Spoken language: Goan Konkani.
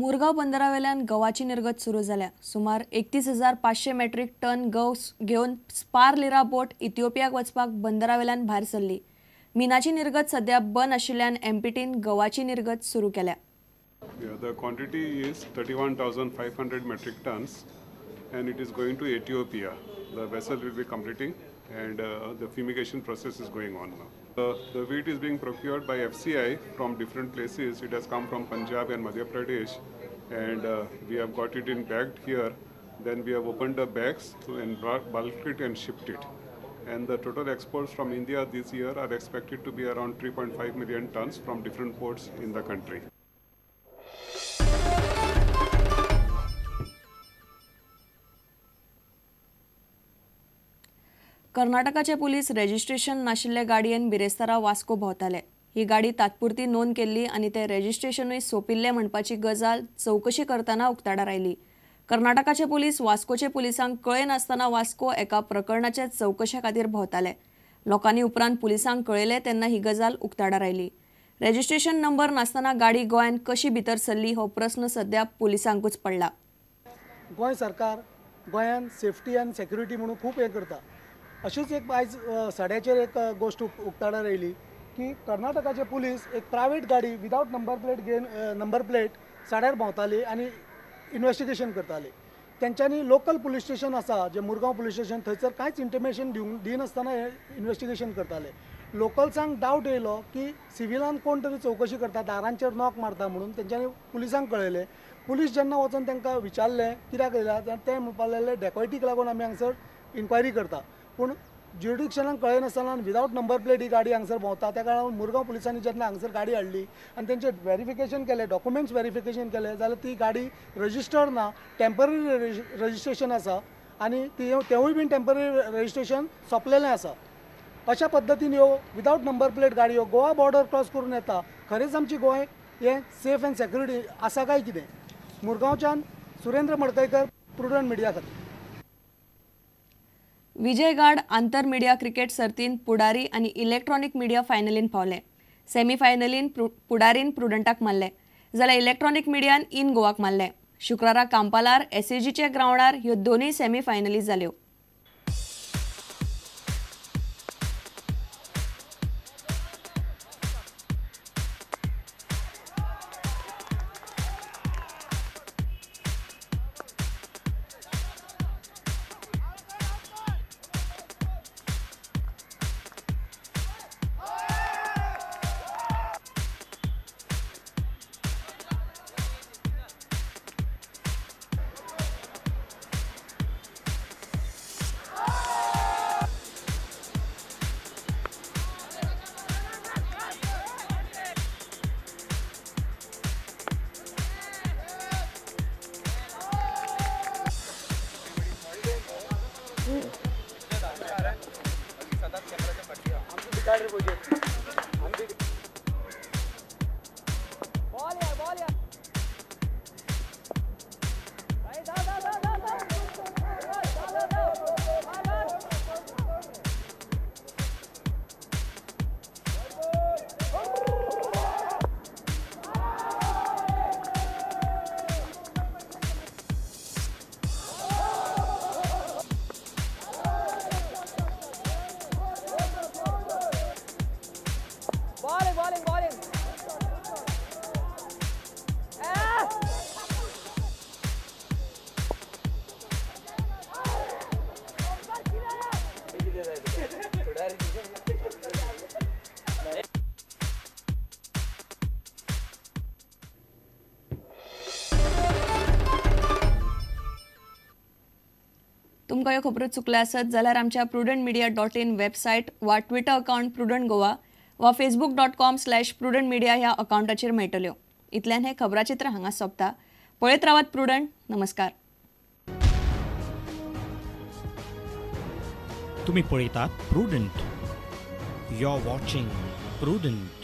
मुरगांव बंदरावेल्यान गवाची निर्गत सुरू जाल्या. सुमार 31,500 मेट्रीक टन गव घेवन स्पार लिरा बोट इथिओपियाक वचपाक बंदरावेल्यान भायर सरली. मिनाची निर्गत सध्या बंद आशिल्ल्यान एमपीटीन गवाची निर्गत सुरू केल्या. The quantity is 31,500 metric tons and it is going to Ethiopia. The vessel will be completing and the fumigation process is going on now. The wheat is being procured by FCI from different places. It has come from Punjab and Madhya Pradesh, and we have got it in bagged here. Then we have opened the bags and bulked it and shipped it. And the total exports from India this year are expected to be around 3.5 million tons from different ports in the country. कर्नाटकाचे police registration नाशिल्ले गाडयेन बिरेस्तारा वास्को भोंवताले. ही गाडी तात्पुरती नोंद केल्ली आनी ते रेजिस्ट्रेशनूय सोंपिल्लें म्हणपाची गजाल चवकशी करतना उक्ताडार आयली. कर्नाटकाचे पुलीस वास्कोचे पुलिसांक कळयनासतना वास्को एका प्रकरणाचे चवकशे खातीर भोंवताले. लोकांनी उपरांत पुलिसांक कळयलें तेन्ना ही गजाल उक्ताडार आयली. रेजिस्ट्रेशन नंबर नासतना गाडी गोंयांत कशी भितर सरली हो प्रस्न सध्या पुलिसांकूच पडला. गोंय सरकार गोंयांत सेफ्टी आनी सेक्युरिटी म्हणून खूब हें करता. अशीच एक आयज सड्याचेर एक गोश्ट उक्ताडार आयली की कर्नाटकाचे पुलीस एक प्रायवेट गाडी विदावट नंबर प्लेट घेवन नंबर प्लेट सड्यार भोंवताली आनी इन्वेस्टिगेशन करताली. तेंच्यांनी लोकल पुलीस स्टेशन आसा जे मुरगांव पुलीस स्टेशन थंयसर कांयच इंटिमेशन दिनासतना हें इन्वेस्टिगेशन करताले. लोकल्सांक डावट येयलो की सिविलान कोण तरी चवकशी करता, दारांचेर नॉक मारता म्हणून तेंच्यांनी पुलिसांक कळयलें. पुलीस जेन्ना वचून तांकां विचारलें कित्याक येयला ते म्हणपाक लागले डेकॉयटीक लागून आमी हांगसर इन्क्वायरी करता. पूण ज्युरिडिक्शनाक कळयनासतना विदावट नंबर प्लेट ही गाडी हांगसर भोंवता. त्या कारणान मुरगांव पुलिसांनी जेन्ना हांगसर गाडी हाडली आनी तेंचें वेरिफिकेशन केलें, डॉक्युमेंट्स वेरिफिकेशन केलें जाल्यार ती गाडी रजिस्टर्ड ना, टेम्पररी रजिस्ट्रेशन आसा आनी तेवूय बीन टेम्पररी रजिस्ट्रेशन सोंपलेलें आसा. अशा पद्दतीन ह्यो विदावट नंबर प्लेट गाडयो गोवा बॉर्डर क्रॉस करून येता. खरेंच आमची गोंय हें सेफ अँड सेक्युरिटी आसा काय कितें? मुरगांवच्यान सुरेंद्र मडकयकर, प्रुडंट मिडिया खातीर. विजय गाड आंतर मिडिया क्रिकेट सर्तीन पुडारी आनी इलेक्ट्रॉनिक मिडिया फायनलीन पावले. सेमीफायनलीन पुडारीन प्रुडंटाक मारले जाल्यार इलेक्ट्रॉनिक मिडियान इन गोवाक मारले. शुक्रारा कांपालार एसएजीच्या ग्रावंडार ह्यो दोनूय सेमीफायनली जाल्यो. तुमकां ह्यो खबरो चुकल्या आसत जाल्यार आमच्या prudentmedia.in website वा ट्विटर अकावंट प्रुडंट गोवा वा facebook.com/prudentmedia ह्या अकावंटाचेर मेळटल्यो. इतल्यान हें खबराचित्र हांगा सोंपता. पळयत रावात प्रुडंट. नमस्कार. तुम्ही पळयतात Prudent. You are watching Prudent.